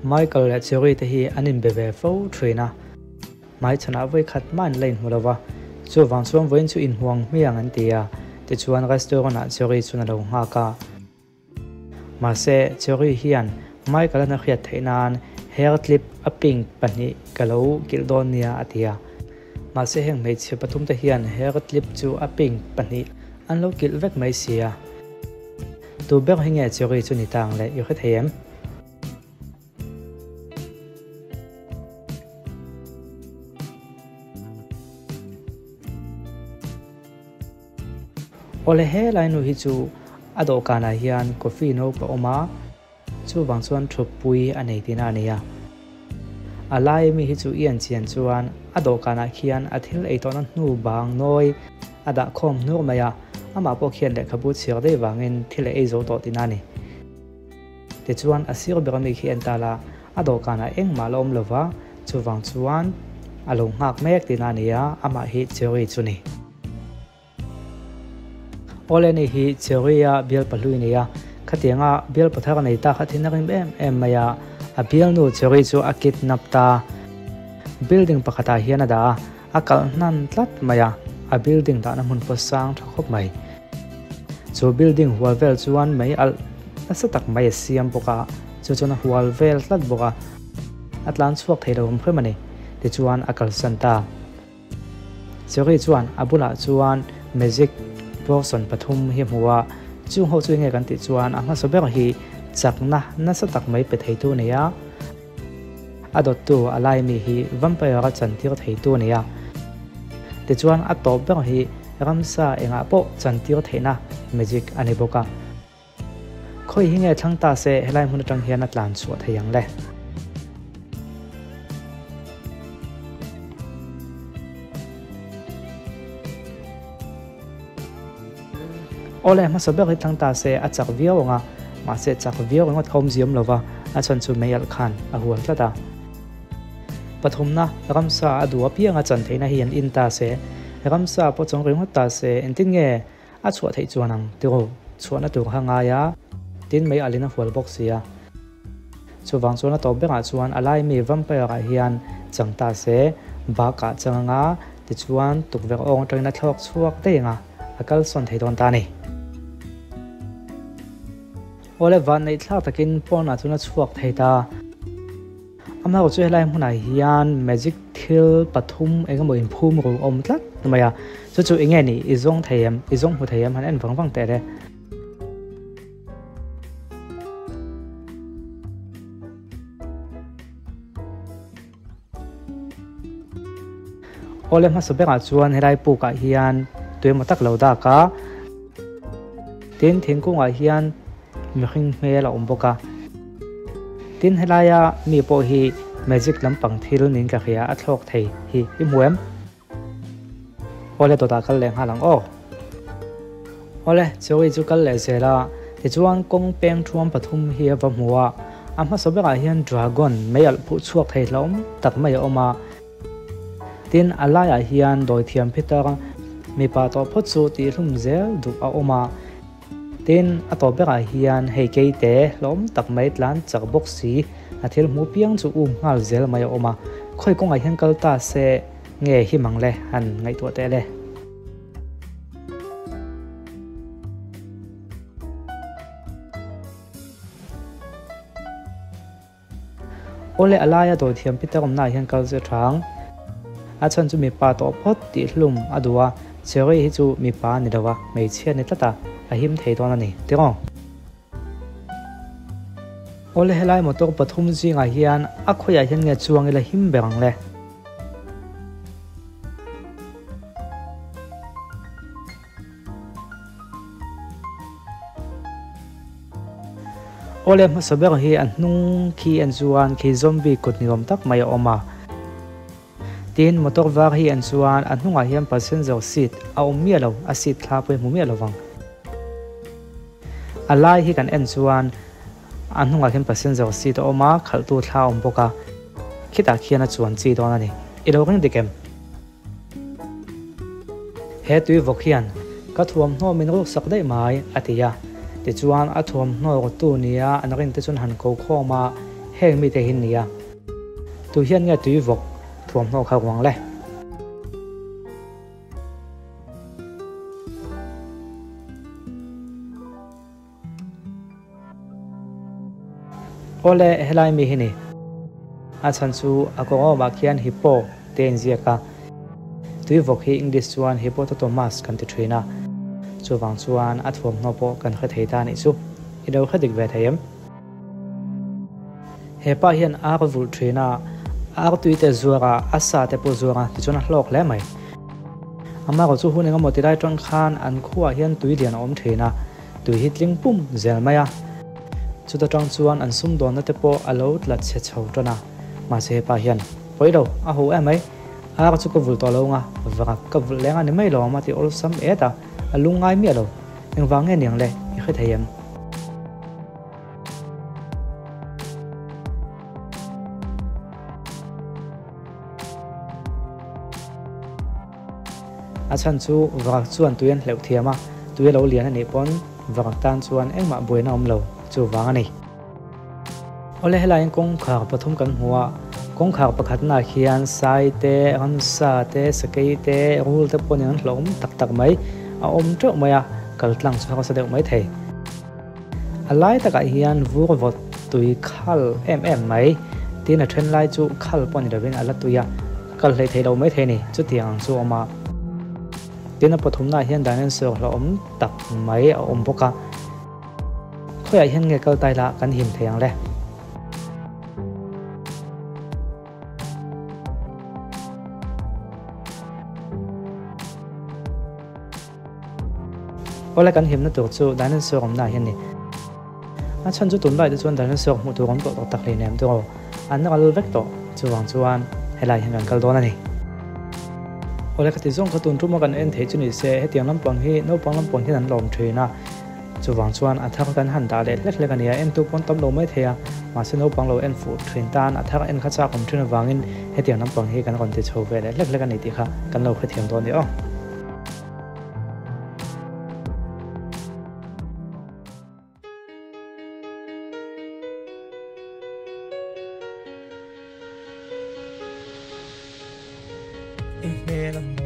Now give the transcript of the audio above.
Michael leh Cherry te hi an inbe ve fo thin a, hmaichhanah vawikhat mah an la inhmu lo va, chuvang chuan vawiin chu inhmuang hmiang an ti a, tichuan restaurant ah Cherry chuan a lo nghak a. Mahse, Cherry hian Michael an a hriat theih nan hair clip a pink pahnih ka lo kilh dawn nia a ti a. Mahse heng hmeichhe pathum te hian hair clip chu a pink pahnih an lo kilh vek mai si a. Tu ber hi nge Cherry chu ni tang le i hre thei em? Awle he lai nu hi chu a dawhkanah hian coffee no pa awm a, chuvang chuan thuppui a nei tihna a ni a. A lai mi hi chu i en chian chuan a dawhkanah khian a thil ei tawhna hnu bang nawi a dah khawm hnur mai a, amah pawh khian lehkhabu chhiar daih vangin thil a ei zo tawh tihna a ni. Tichuan a sir ber ami khi en ta la, a dawhkanah engmah la awm lo va, chuvang chuan a lo nghak mek tihna a ni a, amah hi Cherry chu ni. Awle ni hi Cherry a bial pahlui a ni a, khatianga bial pathar a nei ta kha thin a rim em em mai a, a bialnu Cherry chu a kidnap ta. Building pakhatah hian a dah a, A kalh hnan tlat mai a, a building dahna hmun pawh sang tha khawp mai. Chu building hual vel chuan mei alh nasa tak mai a siam bawk a, chu chuan a hual vel tlat bawk a, a tlan chhuak thei lo awm hrem a ni. Tichuan a kalsan ta. Cherry chuan a bulah chuan magic potion pathum hi a hmu a, chung ho chu enge kan tih chuan a hmasa ber hi chakna nasa tak mai pe theitu a ni a. A dawttu a lai mi hi vampire a chantir theitu a ni a. Tichuan a tawp ber hi ramsa engah pawh chantir theihna magic a ni bawk a. Khawi hi nge thlang ta se helai hmun atang hian a tlan chhuah thei ang le? Awle hmasa ber hi thlang ta se a chak viau ang a, mahse chak viau ringawt kha awmzia awm lo va, a chhan chu mei alh khan a hual tlat a. Pathumna, ramsa a duh apianga chan theihna hi an in ta se, ramsa pawh chawng ringawt ta se engtin nge a chhuah theih chuan ang tiraw, chhuahna tur kha ngai a, tin mei alhin a hual bawk si a. Chuvang chuan a tawp berah chuan a laimi vampire ah hian chang ta se, bakah chang anga tichuan tukverh awng atangin a thlawk chhuak daih anga a kalsawn thei dawn ta a ni. Awle vanneih thlak takin pawnah chuan a chhuak thei ta. Amaherawhchu chu helai hmunah hian magic thil pathum eng emaw inphum ru awm tlat mai a, chu chu eng nge ni i zawng thei em, i zawng hmu thei em han en vang vang teh le. Awle hmasa berah chuan helai pukah hian tuemaw tak lo dak a, tin thingkungah hian mihring hmel a awm bawk a, tin helaia mi pawh hi magic lampang thil niin ka hria a thlawk thei hi i hmu em? Awle dawtah kal leh nghal ang aw. Awle, Cherry chu kal leh zel a, tichuan kawng peng thuam pathum hi a va hmu a, a hmasa berah hian dragon mei alh phuh chhuak thei hlauhawm tak mai a awm a. Tin, a laiah hian dawithiam phitar mipa tawh phawt chu tihhlum zel duh a awm a. Tin, a tawp berah hian hei keite hlauhawm tak mai tlan chak bawk si, a thil hmu piang chu um nghal zel mai a awm a. Khawi kawngah hian kal ta se nge him ang le han ngaihtuah teh le. Awle a laia dawithiam Peter awmnaah hian kal zir tha ang. A chhan chu mipa tawh phawt tih hlum a duh a, Cherry hi chu mipa a ni lo a, hmeichhia a ni tlat a, a him thei dawn a ni, tiraw? Awle helai motor pathum zingah hian a khawiah hian nge chuang ila him ber ang le? Awle hmasa ber hi a hnung khi en chuan khi zombie kut ni awm tak mai a awm a. Tin, motor var hi en chuan a hnungah hian passenger seat a awm miah lo, a seat thla pawh hi hmu miah lo vang. A lai hi kan en chuan a hnungah khian passenger seat a awm a, khalhtu thla a awm bawk a, khitah khian a chuan chi dawn a ni. I lo ring dik em? He tui vawk hian ka thuamhnaw min ruk sak daih mai, a ti a. Tichuan, a thuamhnaw rawttu nia an rin te chuan han ko khawm a, Heng mite hi nia. Tu hian nge tui vawk thuamhnaw kha ruang le? Awle, helai mi hi ni. A chhan chu a kawngawmah khian hippo te a inziak a. Tui vawk hi English chuan hippopotamus kan ti thin a. Chuvang chuan a thuamhnaw pawh kan hre thei ta anih chu. I lo hre dik ve thei em? He pa hian ar vulh thin a, ar tui te zuar a, a sa te pawh zuar a, tichuan a hlawk hle mai. Amaherawh chu hun engemaw ti lai tang khan an khuaah hian tui lian a awm thin a, tui hi tling pum zel mai a. Chuta tang chuan an sumdawnna te pawh a lo tla chhe chho tan a, mahse he pa hian, Pawi lo, a ho em mai, ar chu ka vulh tawh lo ang a, vak ka vulh leng a ni mai lo ang a ti awlsam et a, a lungngai miah lo. Engvang nge niang le, i hre thei em? A chhan chu vak chuan tui an hleuh thiam a, tui a lo lian a nih pawn vak tan chuan engmah buaina awm lo chuvang a ni. Awle helaiin kawngkhar pathum kan hmu a, kawngkhar pakhatnaah khian sai te, ramsa te, sakei te, rul te pawh nen an hlauhawm tak tak mai a awm teuh mai a, kal tlang chu harsa deuh mai thei. A lai takah hian vur vawt tui khal em em mai, tin a then lai chu khal pawh ni lovin a la tui a, kal hleih theih loh maithei a ni, chutiang ang chu a awm a. Tin a pathumnaah hian dinosaur hlauhawm tak mai a awm bawk a, khawiah hian nge kal taila kan him thei ang le? Awle kan himna tur chu dinosaur awmna ah hian ni. A chhan chu tunlai te chuan dinosaur hmuh tur awm tawh tawh tak hleinem tawh an ral vek tawh chuvang chuan helai hian kan kal dawn a ni. Awle ka ti zawng kha tun tuma kan en theih chu ni se hetiang lampang hi naupang lampang hian an lawm thin a chuvang chuan a thar kan han dah leh hlek hlek a ni a entu pawn tam lo mai thei a mahse naupang lo en fuh thin tan a thar en kha chak awm thin avangin hetiang lampang hi kan rawn ti chho ve leh hlek hlek a ni tih kha kan lo hrethiam dawn a ni aw. I hmel a